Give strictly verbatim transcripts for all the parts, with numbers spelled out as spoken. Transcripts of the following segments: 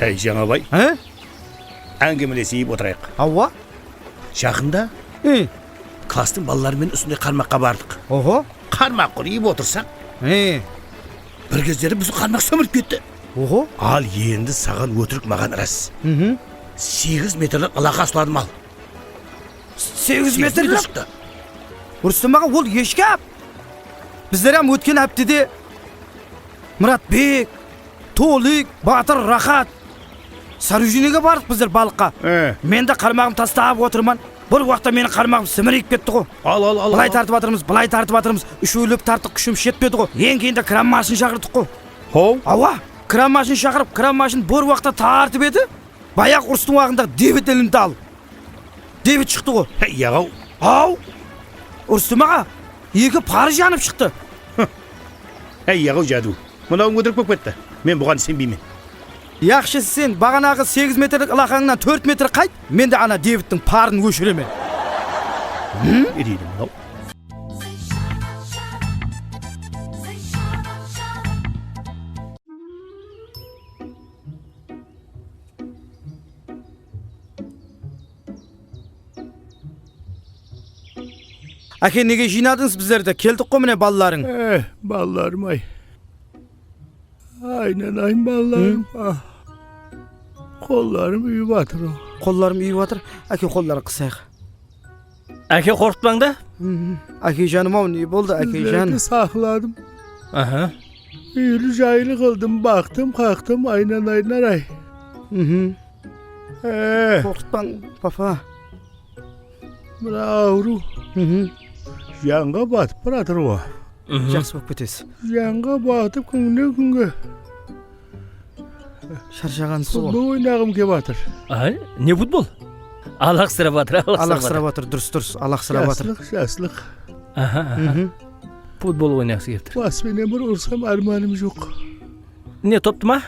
Áy, Jańabay. Há? Áńgimelesip otırayıq. Awa. Jaqında, e, klasstıń balaları menen usınday qarmaqqa bardıq. Oho. Qarmaq qurıp otırsaq, e, bir gezleri biziń qarmaq sómirip ketti. Oho. Al endi saǵan ótirik, maǵan ras. Mhm. Segiz metrlik ılaqa usladım al. Segiz metrlik? Segiz metr shıqtı. Rustam aǵa, ol eshkap. Bizler hám ótken háptede Muratbek, Tolik, Batır, Raxat, Sarujinege bardıq bizler balıqqa. E. Men de qarmaǵımdı tastap otırman. Bir waqıtta meniń qarmaǵım simireyip ketti ǵo. Al, al, al, al. Bılay tartıp atırmız, bılay tartıp atırmız. Úshewlep tarttıq, kúshimiz jetpedi ǵo. Eń keyinde kran mashin shaqırttıq ǵo. How? Awa, kran mashin shaqırıp, kran mashin bir waqıtta tartıp edi. Bayaq urıstıń waǵında debit ilindi al. Debit shıqtı ǵo. Hey, yaǵaw. Aw! Rustam aǵa, eki parı janıp shıqtı. Hey, yaǵaw, jadu. Mınawıń ótirik bolıp ketti. Men buǵan isenbeymen. Yaqshısı sen baǵanaǵı segiz metrlik ılaqańnan tórt metr qayt, men de ana debittiń parın óshiremen. Hım? Ne deydi mınaw? Áke, nege jıynadıńız bizlerdi? Keldik ǵo mine, balalarıń. Eh, balalarım-ay. Aynanayım, balalarım. Ah. Qollarım úyip atır. Qollarım úyip atır. Áke, qolların qısayıq. Áke, qorqıtpań da. Áke janım-aw, ne boldı, áke jan? Sizlerdi saqladım. Aha. Úyli jaylı qıldım, baqtım, qaqtım, aynanaylar-ay. Eh. Qorqıtpań, papa. Mına awırıw janǵa batıp baratır ǵo. Jaqsı bolıp ketesiz. Janǵa batıp kúnnen-kúnge. Sharshaǵansız ǵo. Futbol oynaǵım kep atır. Ay, ne futbol? Alaqsırap atır, alaqsırap atır. Alaqsırap atır, durıs, durıs, alaqsırap atır. Jaslıq, jaslıq. Aha, aha. Futbol oynaǵısı kep tur. Bas penen bir ursam ármanım joq. Ne, toptı ma?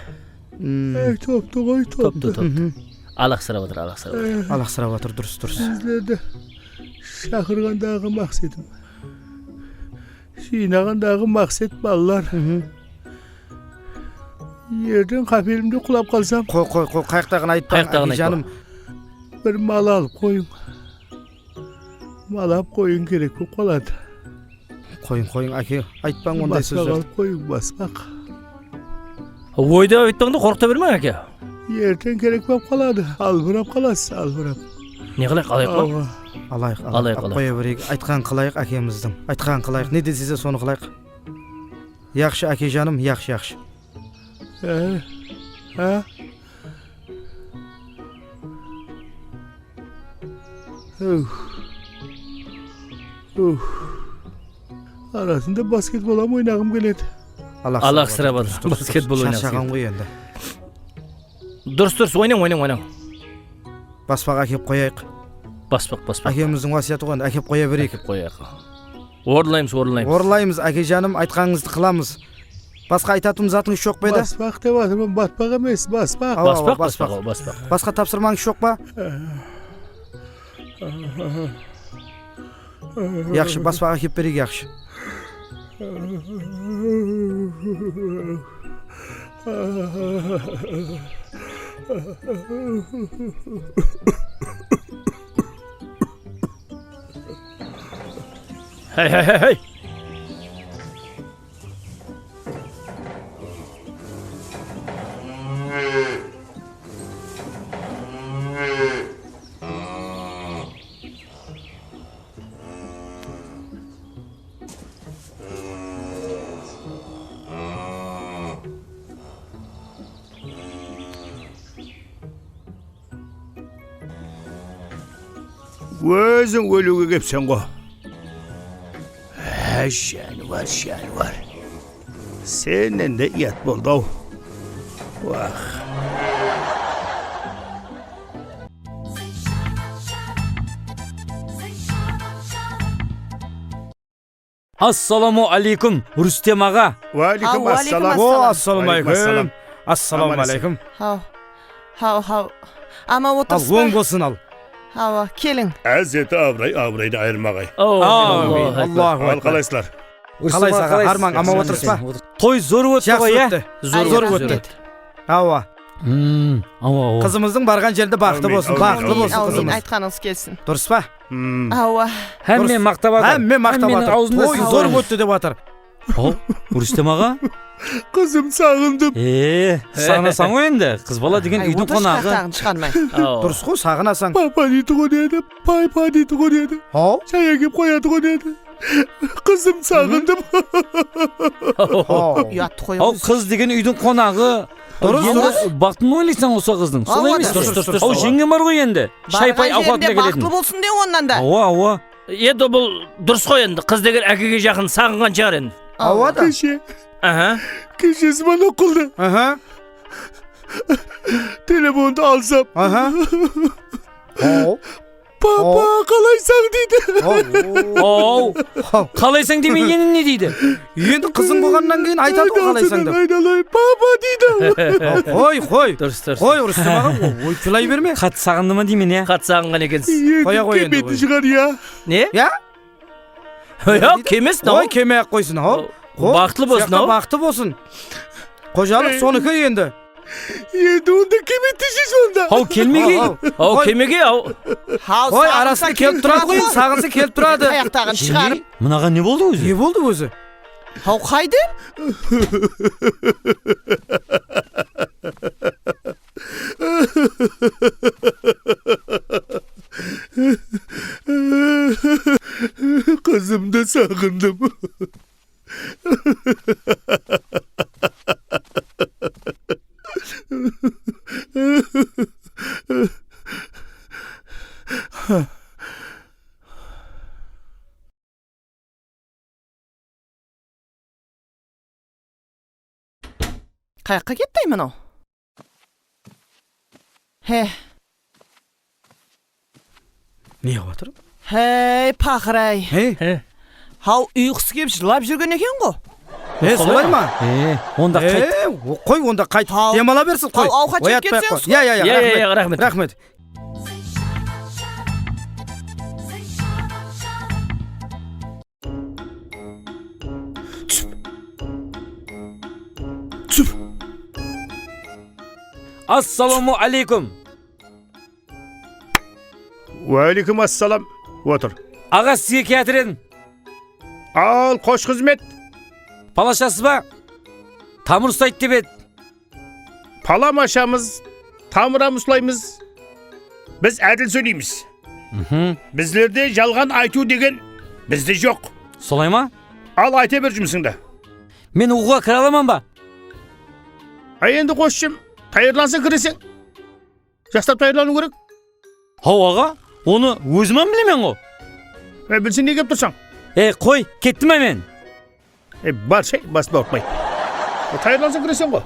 Ey, toptı ǵoy, toptı. Toptı, toptı. Alaqsırap atır, alaqsırap atır. Alaqsırap atır, durıs, durıs. Sizlerdi shaqırǵandaǵı maqsetim. Jıynaǵandaǵı maqset, balalar. Erteń qapelimde qulap qalsam. Qoy, qoy, qoy, qayaqtaǵın aytpań, áke janım. Bir mal alıp qoyıń. Mal alıp qoyıń kerek bolıp qaladı. Qoyıń, qoyıń, áke, aytpań onday sózlerdi. Basqaq alıp qoyıń, basqaq. Oyda aytpań da, qorqıta bermeń, áke. Erteń kerek bolıp qaladı, albırap qalasız, albırap. Ne qılayıq, alayıq pa? Awa. Alayıq, alayıq, alayıq. Qoya bereyik, aytqanın qılayıq ákemizdiń. Aytqanın qılayıq, ne desese sonı qılayıq. Yaqshı, áke janım, yaqshı, yaqshı. Há? Há? Uf. Uf. Arasında basketbol hám oynaǵım keledi. Alaqsırap atır, basketbol oynaǵısı keledi. Sharshaǵan ǵoy endi. Durıs, durıs, oynań, oynań, oynań. Baspaq ákep qoyayıq. Baspaq, baspaq. Ákemizdiń wásiyatı ǵoy endi, ákep qoya bereyik. Ákep qoyayıq. Orınlaymız, orınlaymız. Orınlaymız, áke janım, aytqanıńızdı qılamız. Basqa aytatın zatıńız joq pa edi? Baspaq dep atırman, batpaq emes, baspaq. Awa, awa, baspaq, baspaq. Awa, baspaq. Basqa tapsırmańız joq pa? Yaqshı, baspaq ákep bereyik, yaqshı. Hey, hey, hey, hey! Óziń óliwge kepseń ǵo. Á, jániwar, jániwar. Sennen de uyat boldı-aw. Wah. Assalawma áleykum, Rustem aǵa. Wa áleykum assalam. Aw, wa áleykum assalam. Assalawma áleykum. Assalawma áleykum. Haw, haw, haw. Ama otırıs pa? Al, oń bolsın, al. Hawa, keliń. Ázzeti abıray, abıraydı ayırmaǵay. Amin. Allahu akbar. Al, qalaysızlar? Qalaysız aǵa, harmań, aman otırıs pa? Toy zor ótti ǵoy, ya? Jaqsı ótti. Zor ótti. Hawa. Hmm, awa, awa. Qızımızdıń barǵan jerinde baxtı bolsın, baxıtlı bolsın qızımız. Áwmin, áwmin, aytqanıńız kelsin. Durıs pa? Awa. Hámme maqtap atır. Hámme maqtap atır. Hámmeniń awzında siz. Toy zor ótti dep atır. Haw, Rustem aǵa. Qızım, saǵındım. E, saǵınasań ǵoy endi. Qız bala degen úydiń qonaǵı. Ay, otır, shıqartaǵın shıǵarmay. Durıs ǵoy, saǵınasań. Papa deytuǵın edi, paypa deytuǵın edi. Haw? Shay ákep qoyatuǵın edi. Qızım, saǵındım. Haw. Uyattı qoyıń. Haw, qız degen úydiń qonaǵı. Durıs, durıs. Endi baxtın oylaysań usı qızdıń. Solay emes pe? Durıs, durıs, durıs. Haw, jeńgem bar ǵoy endi. Shay-pay awqatına keledi. Baxtlı bolsın de onnan da. Awa, awa. Endi bul durıs ǵoy endi, qız degen ákege jaqın, saǵınǵan shıǵar endi. Awa da. Keshe. Aha. Keshesi ma Noqıldı? Aha. Telefondı alsam. Aha. Haw. Papa, qalaysań deydi. Haw. Qalaysań demey, endi ne deydi? Endi qızıń bolǵannan keyin aytadı ǵoy, qalaysań dep. Aydalayın, papa deydi. Qoy, qoy. Durıs, durıs. Qoy, Rustem aǵa, oy, jılay berme. Qattı saǵındı ma deymen, ya? Qattı saǵınǵan ekensiz. Qoya ǵoy endi. Kemedi shıǵar, ya? Ne? Ya? Yoq, kemes, oy, kemey-aq qoysın, haw. Baxıtlı bolsın, haw. Baxıtlı bolsın. Xojalıq sonıki endi. Endi onda kemedi deseń onda. Haw, kelmegey. Haw, kemegey, haw. Qoy, arasında kelip turadı ǵoy, saǵınsı kelip turadı. Tayaqtaǵın shıǵar. Mınaǵan ne boldı ózi? Ne boldı ózi? Haw, qaydı? Qızımdı saǵındım. Qayaqqa ketti mınaw? He. Ne qılıp atır? Hey, paqır-ay. He? He. Haw, uyqısı kelip jırlap júrgen eken ǵo. He, solay ma? He, onda qayt. He, qoy, onda qayt. Dem ala bersin, qoy. Haw, awqat jep kelseńiz. Ya, ya, ya, raxmet. Raxmet. Túsip. Túsip. Assalawma áleykum. Wa áleykum assalam. Otır. Aǵa, sizge kiyatır edim. Al, xosh xızmet. Palashasız ba? Tamır uslaydı dep edi. Palam ashamız, tamıram uslaymız. Biz ádil sóyleymiz. Bizlerde jalǵan aytıw degen bizde joq. Solay ma? Al, ayta ber jumısıńdı. Men uqıwǵa kire alaman ba? Ay, endi, qosshım, tayarlansın, kireseń. Jaslap tayarlanıw kerek. Haw, aǵa, onı ózim-ám bilemen ǵo. E, bilseń, ne kep tursań? E, qoy, kettim-á men. E, bar, shay, basıp awırtpay. E, tayarlansın, kireseń ǵo.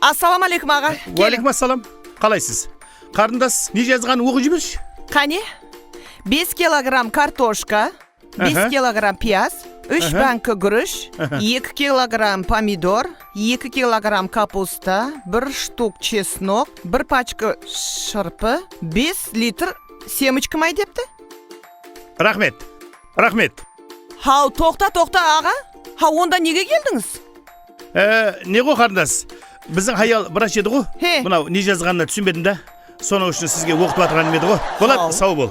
Assalawma áleykum, aǵa. Keliń. Wa áleykum assalam. Qalaysız? Qarındas, ne jazǵanın oqıp jibershi. Qáne, bes kilogramm kartoshka, bes kilogramm piyaz, úsh banka gúrish, eki kilogramm pomidor, eki kilogramm kapusta, bir shtuk chesnok, bir pachka shırpı, bes litr semochka may depti. Raxmet. Raxmet. Haw, toqta, toqta, aǵa. Haw, onda nege keldińiz? E, ne ǵo, qarındas? Biziń hayal vrach edi ǵo. He. Mınaw ne jazǵanına túsinbedim da. Sonıń ushın sizge oqıtıp atırǵanım edi ǵo. Boladı, saw bol.